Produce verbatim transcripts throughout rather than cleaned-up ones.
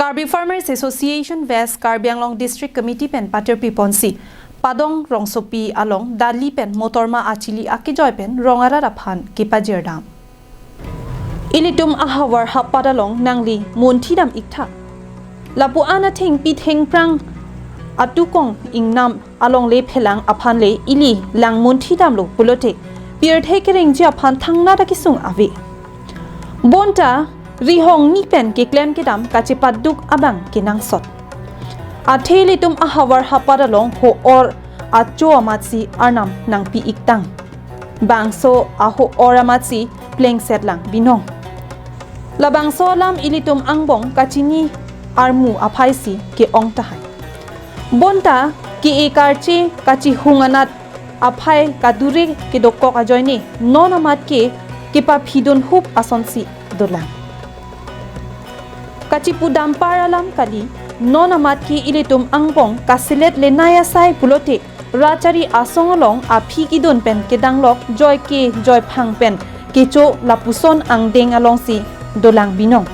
Karbi Farmers Association West Karbi Anglong District Committee pen patirpi ponsi Padong rongsopi along dali pen motorma achili akejoi pen rong arat aphan kepajirdam. Ilitum ahavar hapat along nangli munthidam iktha. Lapu-an athengpi thengphrang atukong ingnam alongle phelang aphan le ili lang munthidamlo pulote pirthe kerengji aphan thangnat akesung ave. Bonta rihong ni pen keklem kedam kachepaduk abang kenangsot. Athe ilitum ahavar hapat along ho-or acho amatsi arnam nangpi iktang. Bangso aho-or amatsi plengset lang binong. Labangso alam ilitum angbong kachini armu aphaisi ke-ong tahai. Bonta ke-e karche kachihung anat aphai kadure kedokok ajoine non amat ke kepaphidun hup asonsi dolang. Kachipu dampar alam kali, non amat ke ilitum angbong kaselet lenai asai pulote rachari asong along aphi kidun pen kedanglok joi ke joi phang pen kecho lapuson angdeng alongsi dolang binong.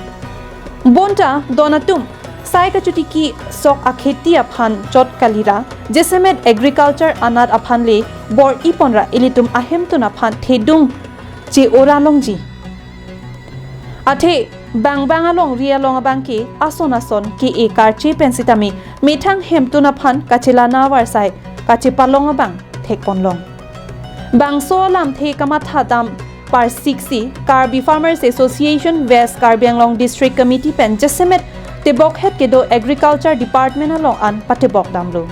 Bonta don atum sai kachotiki sok akheti aphan chot kalira, jasemet agriculture anat aphan le bor-i ponra ilitum ahemtun aphan thedung che-ora longji. Athe bangbang alongri along abang ke ason ason ke-e karche pen sitame methang hemtun aphan kachelana avarsai kachepalong abang thekponlong. Bangso alamthe kamathadam parsiksi Karbi Farmers Association West Karbi Anglong District Committee pen jasemet tebokhet kedo Agriculture Department along an patebok damlo.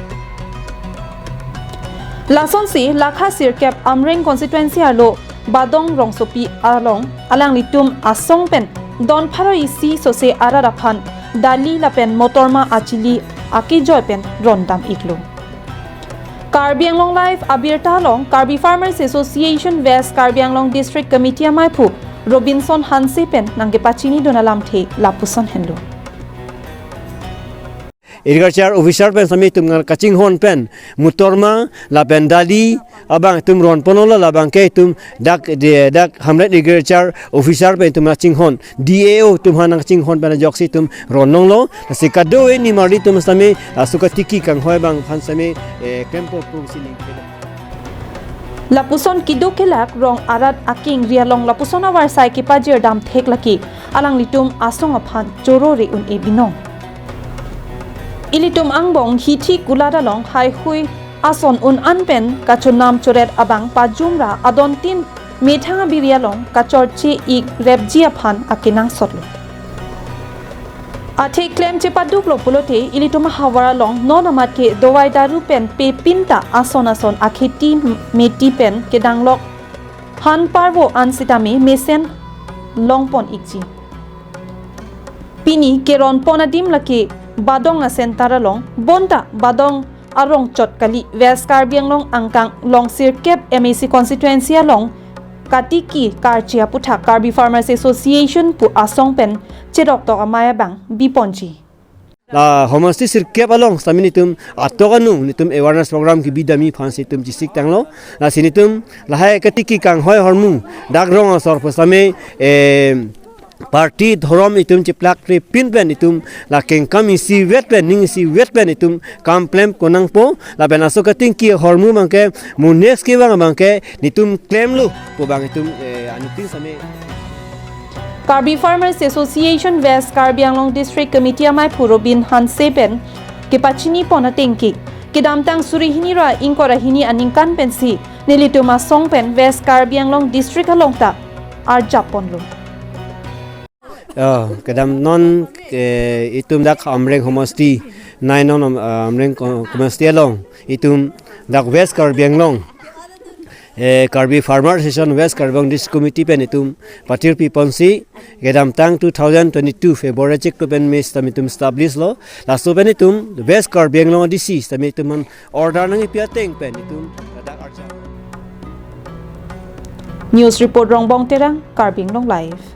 Lasonsi lakha sirkep Amreng constituency arlo Badong rongsopi along alanglitum asong pen don pharo isi sose arat aphan dali lapen motorma achili akejoi pen rondam iklo. Karbi Anglong Live abirta along Karbi Farmers Association West Karbi Anglong District Committee amaiphu Robinson Hanse pen nangkepachinidun alamthe lapuson henlo. Agriculture officer pen sitame itum nang kachinghon pen motorma lapen dali abang itum ronponlo, labang ke itum dak de dak Hamlet agriculture officer pen itum nangchinghon, D A O itum aphan nangchinghon pen ajoksi itum ronlonglo. Lasi kado-an nimarli atum sitame, ah, sukatiki kanghoi abang aphan sitame, eh, klempo prung sining. Lapuson keduk kelak rong arat akengri along lapuson avarsai kepajirdam thek lake alanglitum asong aphan choro re un-e binong. Ilitum angbong hithi kulat along haihui ason un-an pen kachonam choret abang pajumra adontin methang abiri along kachorche ik repji aphan akenangsotlo. Athe klem chepaduklo pulote ilitum ahavar along non amat ke dovai daru pen pepinta ason ason akheti meti pen kedanglok han parvo an sitame mesen longpon ikji. Pini keronpon adim lake Badong a-center along, bonta Badong arongchot kali, West Karbi Anglong angkang longsirkep M A C constituency along katiki karche aputhak Karbi Farmers Association pu asong pen chedoktok amei abang biponji. La homosti sirkep along sitame nelitum atok anung nelitum awareness program kebidamji aphansi nelitum chesiktanglo. Lasi nelitum lahai katiki kanghoi ahormu dak rong asor pu sitame, eh, party dhorom itum chiplak krepin pen itum la kengkam isivet pen ning isivet pen itum kam klem konangpo, lapen laso katingki ahormu abangke mo next kevang abangke nelitum klemlo pu abang itum, eh, anuttin sitame. Karbi Farmers Association West Karbi Anglong District Committee amaiphu Robin Hanse pen kepachinipon atengke, kedamtang suri hini ra ingkoi ra hini aningkan pensi nelitum asong pen West Karbi Anglong District along ta arjapponlo. Oh, kedam non, eh, itum dak Amreng homosti, nai non Am-, Amreng ko-, homosti along itum dak West Karbi Anglong, eh, Karbi Farmer Association West Karbi Anglong District Committee pen itum patirpi ponsi, kedamtang two thousand twenty-two February chiklo pen mes sitame itum establish lo. Laso pen itum West Karbi Anglong D C sitame itum an order nangkepi ateng pen itum ladak arjap. News report Rongbong Terang, Karbi Anglong Live.